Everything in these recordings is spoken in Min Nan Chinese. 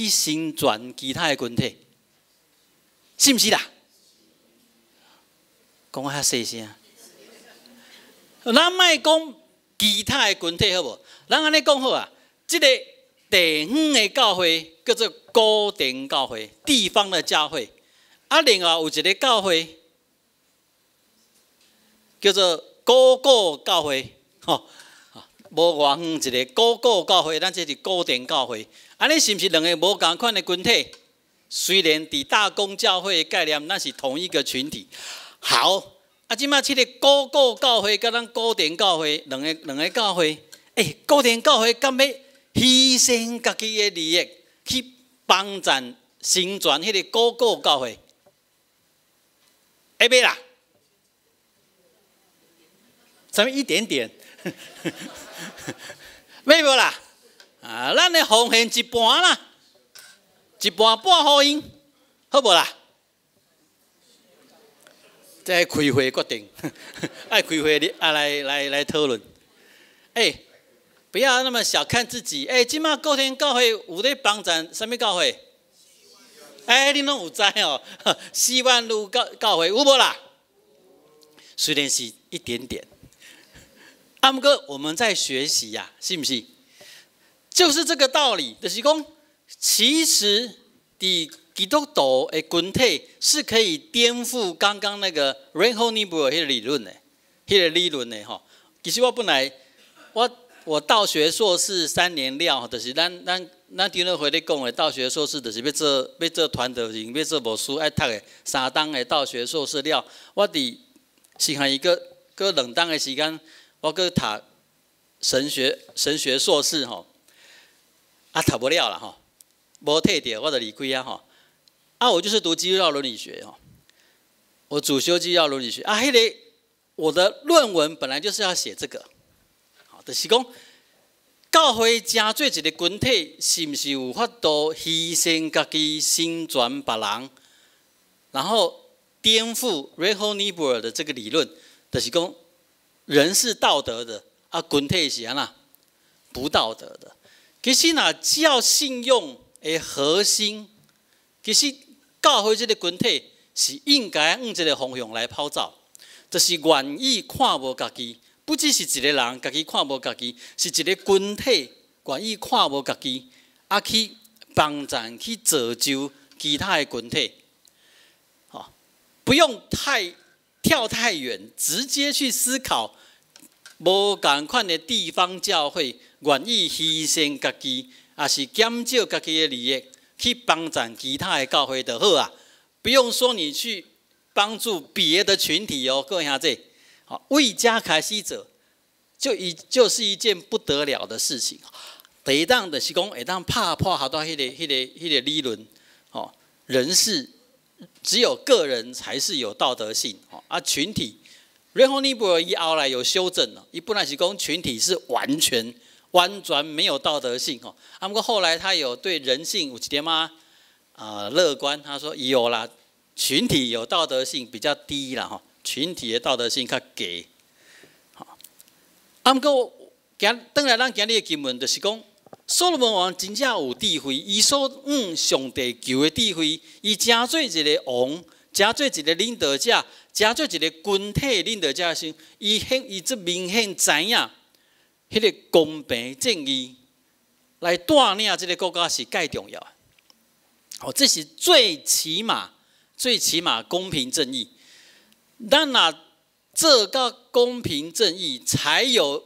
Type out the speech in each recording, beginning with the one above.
去成全其他的群體，是毋是啦？講較細聲。咱莫講其他的群體好無？咱按呢講好啊。這个地方的教會叫做古田教會，地方的教會。啊，另外有一个教會叫做古古教會，吼，無偌遠一个古古教會，咱這是古田教會。按呢是毋是兩个無仝款的群體？雖然佇大公教會的概念，咱是同一個群體。好，啊，這擺這个古古教會佮咱古田教會兩个教會，欸，古田教會敢欲犧牲家己的利益去幫贊成全彼个古古教會？會欲啦？啥物一點點？欲無啦？啊，咱的奉獻一半啦，一半半予𪜶，好無啦？這開會決定，愛開會你啊來來來討論。欸，不要那麼小看自己。欸，這擺古田教會有咧幫贊啥物教會？欸，你攏有知哦？四萬路教會有無啦？雖然是一點點，啊，毋過我們在學習呀，是毋是？就是這個道理，就是講，其實佇基督徒的群體是可以顛覆剛剛那個 Reinhold Niebuhr 彼个理論的，彼个理論的吼。其實我本來我道學碩士3年了，就是咱長老會咧講的道學碩士，就是欲做傳道人，欲做牧師愛讀的3冬的道學碩士了。我佇是看伊閣閣2冬的時間，我閣讀神學碩士吼，啊讀無了啦吼，無退著，我就離開啊吼。啊，我就是讀基督教倫理學吼，我主修基督教倫理學啊。彼个我的論文本來就是要寫這個，好，就是講教會成做一个群體，是毋是有法度犧牲家己，成全別人，然後顛覆 Reinhold Niebuhr 的這個理論，就是講人是道德的，啊，群體是按怎不道德的。其實若只要信用的核心，其實教會這个群體是應該向這个方向來跑走，就是願意看無家己，不只是一个人家己看無家己，是一个群體願意看無家己，啊去幫贊去造就其他的群體。吼，不用太跳太遠，直接去思考無仝款的地方教會願意犧牲家己，抑是減少家己的利益，去幫贊其他的教會就好啊，不用說你去幫助別的群體哦，各位兄弟，好，為家開始做，就是一件不得了的事情。第一當就是講會當拍破好多彼个理論，哦，人是只有個人才是有道德性，哦，啊群體，然後尼布爾伊後來有修正了，伊本來是講群體是完全沒有道德性哦，啊，不過後來他有對人性有一點仔啊樂觀，他說有啦，群體有道德性比較低啦吼，群體的道德性較低。好，啊，毋過今轉來咱今日的經文就是講，所羅門王真正有智慧，伊所向上帝求的智慧，伊成做一个王，成做一个領導者，成做一个群體領導者的時，伊這明顯知影。彼个公平正義來帶領這个國家是蓋重要的。哦，這是最起碼、最起碼公平正義。咱若做到公平正義，才有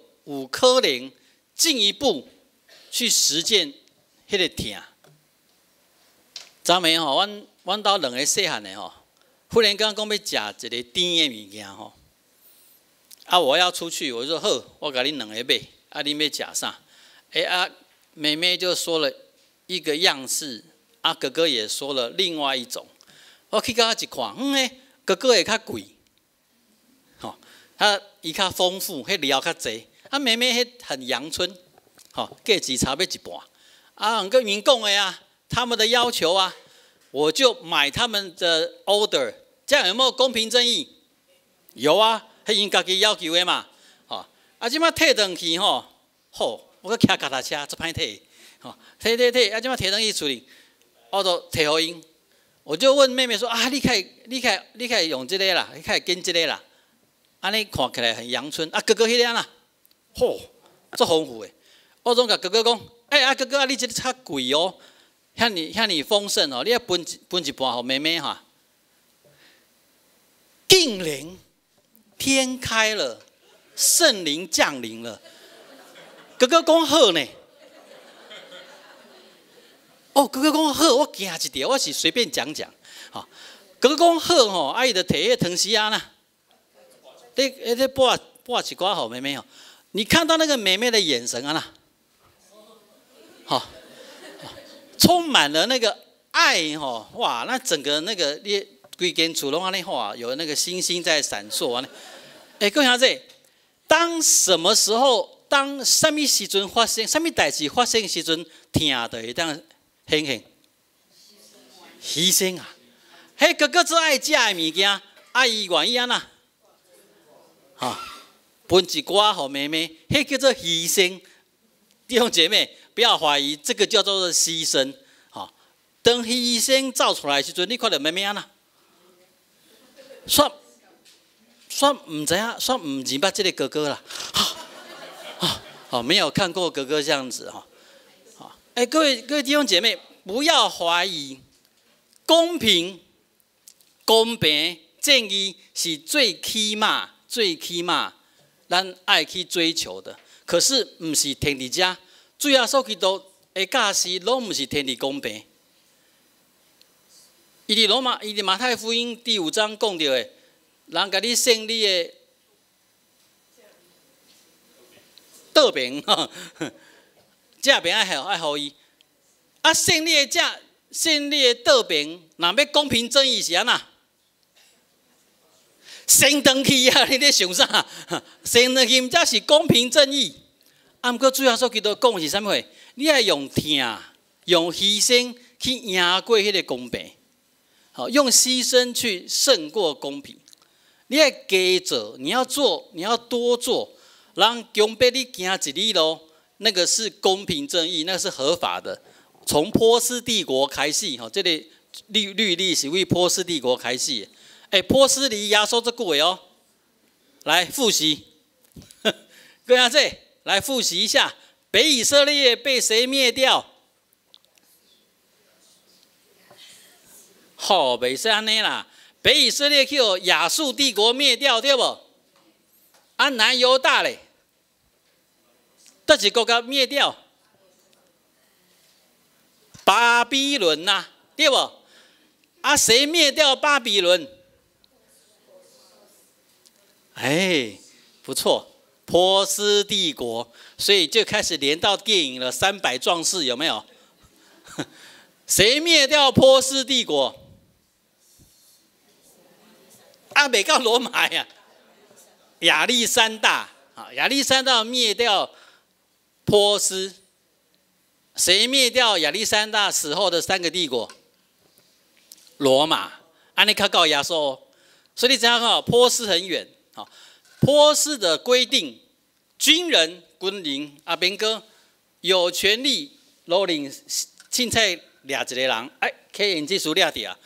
可能進一步去實踐彼个疼。昨暝吼，阮兜兩个細漢的吼，忽然間講欲食一个甜的物件吼。啊，我要出去，我就說好，我共恁兩个買。啊，恁欲食啥？欸啊，妹妹就說了一個樣式，啊，哥哥也說了另外一種。我去到遐一看，欸，哥哥的較貴，吼，啊伊較豐富，彼料較濟。啊，妹妹彼很陽春，吼，價錢差欲一半。啊，毋過𪜶講的啊，他們的要求啊，我就買他們的 order，這樣有沒有公平正義？有啊，彼𪜶家己要求的嘛。吼，啊，這擺提轉去吼，好，我閣騎腳踏車，足歹提，吼，提提提，啊，這擺提轉去厝裡，我就提予𪜶。我就問妹妹說：啊，你較用這个啦，你較會揀這个啦，按呢看起來很陽春。啊，哥哥彼个按怎？吼，足豐富的。我總共哥哥講：欸，啊哥哥啊，你這个較貴哦，遐爾遐爾豐盛哦，你愛分一半予妹妹哈。竟然天開了，聖靈降臨了。哥哥講好呢。哦，哥哥講好，我驚一跳，我是隨便講講，吼。哥哥講好吼，啊伊就提彼个湯匙仔啦，咧撥撥一寡予妹妹吼。你看到那個妹妹的眼神啊啦，吼，充滿了那個愛吼，哇，那整個那個你規間厝攏按呢哇，有那個星星在閃爍啊。欸，各位兄弟，當什麼時候，當啥物時陣發生，啥物代誌發生時陣，疼就會當顯現犧牲啊！彼哥哥最愛食的物件，啊伊願意按怎？哈，分一寡予妹妹，彼叫做犧牲。弟兄姐妹，不要懷疑，這個叫做犧牲。哈，當犧牲走出來時陣，你看著妹妹按怎？煞煞毋知影，煞毋認捌這個哥哥啦。哈，好，沒有看過哥哥這樣子哈。哎，各位弟兄姐妹，不要懷疑，公平、公平、正義是最起碼、最起碼，咱愛去追求的。可是，毋是停佇遮，主耶穌基督的教示攏毋是停佇公平。伊佇馬太福音第五章講著的，人共你扇你的倒爿，正爿愛予伊，啊，扇你的正，扇你的倒爿，若欲公平正義是按怎？扇轉去啊！你咧想啥？扇轉去毋才是公平正義。啊，毋過主耶穌基督講是啥物貨？你愛用疼，用犧牲去贏過彼个公平，好，用犧牲去勝過公平。你愛加做，你要做，你要多做，人強迫你行一里路。那個是公平正義，那個是合法的。從波斯帝國開始，吼，這个律例是為波斯帝國開始。欸，波斯離耶穌足久的哦。來複習，各位阿姐，來複習一下，北以色列被誰滅掉？好，袂使按呢啦。北以色列去予亞述帝國滅掉，對無？啊，南猶大咧？佗一國家滅掉？巴比倫呐，對無？啊，誰滅掉巴比倫？哎，不錯，波斯帝國，所以就開始連到電影了，《三百壯士》有沒有？誰滅掉波斯帝國？啊，未到羅馬呀，亞歷山大啊，亞歷山大滅掉波斯，誰滅掉亞歷山大死後的三個帝國？羅馬。按呢較到耶穌，所以你知影吼，波斯很遠。波斯的規定，軍人、軍人阿兵哥有權利路人凊彩掠一個人，哎，去用這書掠著啊！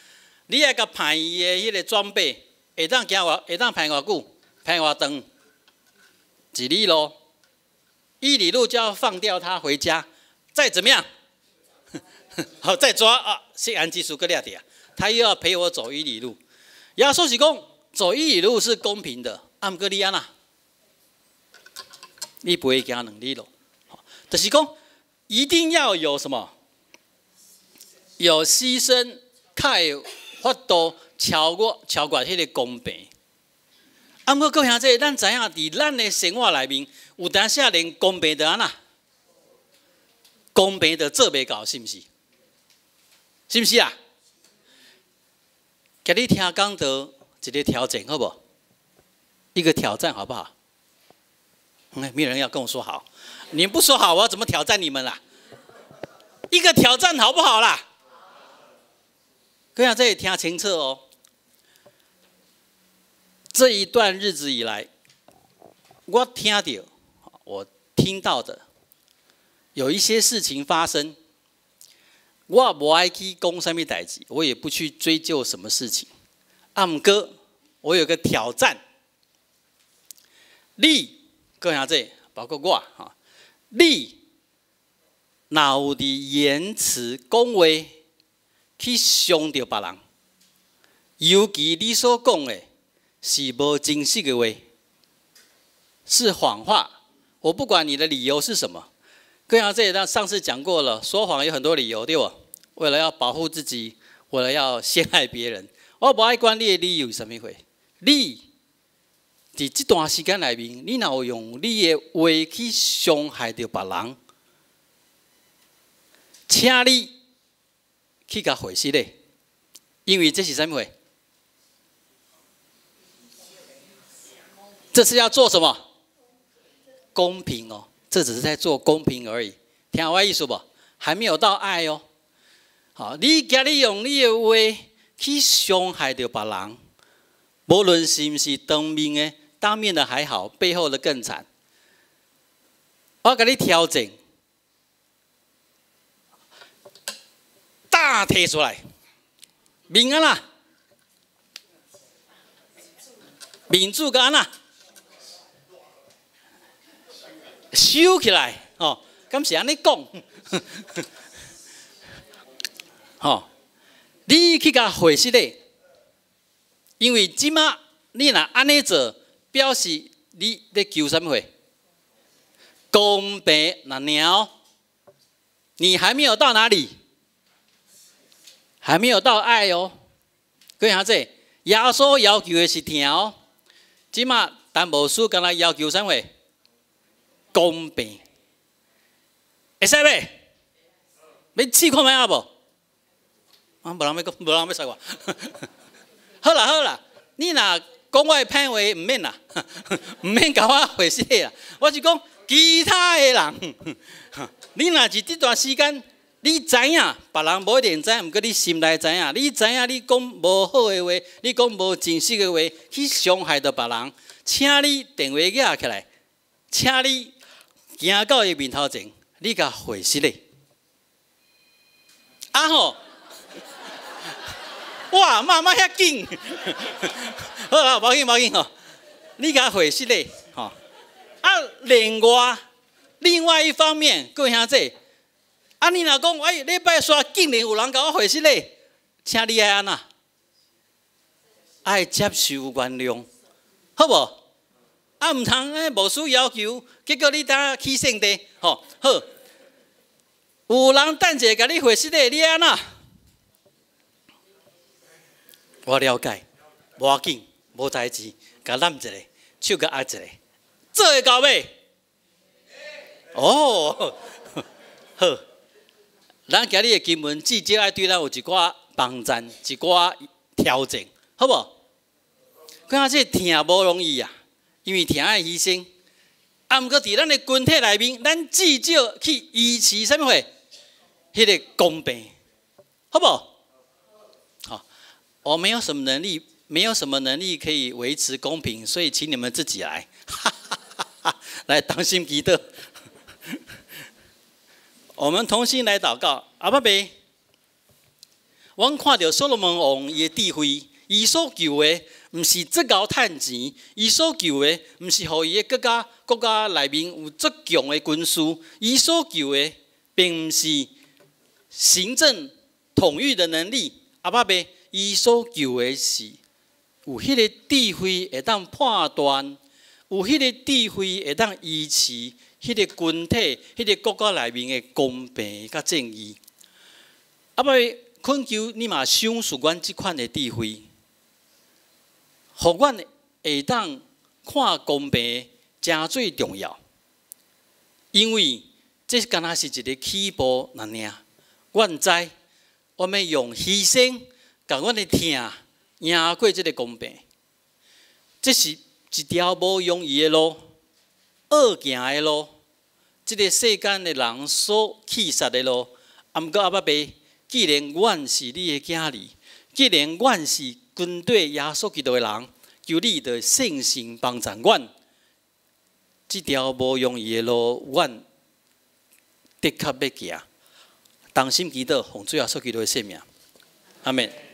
你愛共判伊的彼个裝備，會當行偌，會當判偌久，判偌長？一里路，一里路就要放掉他回家，再怎麼樣？好，再抓啊！謝安技術閣掠著啊！他又要陪我走一里路。耶穌是講走一里路是公平的，啊，毋過你按怎？你陪伊行兩里路，就是講一定要有什麼？有犧牲，較會法度超越彼个公平。啊，毋過各位兄弟，咱知影佇咱的生活內面，有當時連公平都按怎？公平都做袂到，是毋是？是毋是啊？共你聽講道一个挑戰，好無？一個挑戰，好不好？沒有人要跟我說好，你們不說好，我要怎麼挑戰你們啦？一個挑戰好不好啦？各位這裡聽清楚哦。這一段日子以來，我聽到，我聽到的有一些事情發生，我無愛去講啥物代誌，我也不去追究什麼事情。啊，毋過我有個挑戰，你各位兄弟，包括我哈，你若有佇言辭講話去傷著別人，尤其你所講的是無真實的話，是謊話。我不管你的理由是什麼。各位兄弟，那上次講過了，說謊有很多理由，對無？為了要保護自己，為了要陷害別人，我無愛管你的理由是啥物貨。你佇這段時間內面，你若有用你的話去傷害著別人，請你去共回失禮，因為這是啥物貨？這是要做什麼？公平哦，這只是在做公平而已，聽我意思無？還沒有到愛哦。好，你今日用你的話去傷害著別人，無論是毋是當面的，當面的還好，背後的更慘。我共你挑戰，大提出來，面按怎？面子佮按怎？收起來，吼，敢是按呢講？吼，你去共回失禮，因為這馬你若按呢做，表示你咧求啥物貨？公平那爾，你還沒有到哪裡？還沒有到愛哦。各位兄弟，耶穌要求的是疼哦。這馬陳牧師敢若要求啥物貨？公平，會使袂？欲試看覓仔無？啊，無人欲講，無人欲睬我。好啦好啦，你若講我的歹話，毋免啦，毋免共我回失禮啦。我是講其他的人，你若是這段時間，你知影，別人無一定知影，毋過你心內知影，你知影你講無好的話，你講無真實的話，去傷害著別人，請你電話拿起來，請你行到伊面頭前，你共回失禮。啊吼！哇，罵罵遐緊，好啦，無要緊，無要緊吼。你共回失禮，吼。啊，另外，另外一方面，各位兄弟，啊，你若講，哎，禮拜三竟然有人共我回失禮，請你愛按怎？愛接受原諒，好無？啊，毋通哎，牧師要求，結果你等起性地，吼，好。有人等一下共你回失禮，你按怎？我了解，無要緊，無代誌，共攬一下，手共握一下，做會到未？哦，好。咱今日的經文至少愛對咱有一寡幫贊，一寡挑戰，好無？看這疼無容易啊，因為疼愛犧牲。啊，毋過佇咱的群體內面，咱至少去維持啥物貨？彼個公平，好無？好，我沒有什麼能力，沒有什麼能力可以維持公平，所以請你們自己來，來同心祈禱。我們同心來禱告。阿爸爸，阮看著所羅門王伊的智慧，伊所求的毋是足𠢕趁錢，伊所求的毋是予伊的國家國家內面有足強的軍事，伊所求的並毋是行政統御的能力。阿爸爸，伊所求的是有彼个智慧會當判斷，有彼个智慧會當維持彼个群體、彼个國家內面的公平佮正義。阿爸，懇求你嘛賞賜阮這款的智慧，予阮會當看公平，誠最重要。因為這敢若是一个起步爾爾。阮知，我們用犧牲，共阮的疼贏過這个公平。這是一條無容易的路，惡行的路，這个世間的人所棄殺的路。啊，毋過阿爸爸，既然阮是你的囝兒，既然阮是跟綴耶穌基督的人，求你著聖神幫助阮。這條無容易的路，阮的確欲行。同心祈禱，奉主耶穌基督的聖名，阿門。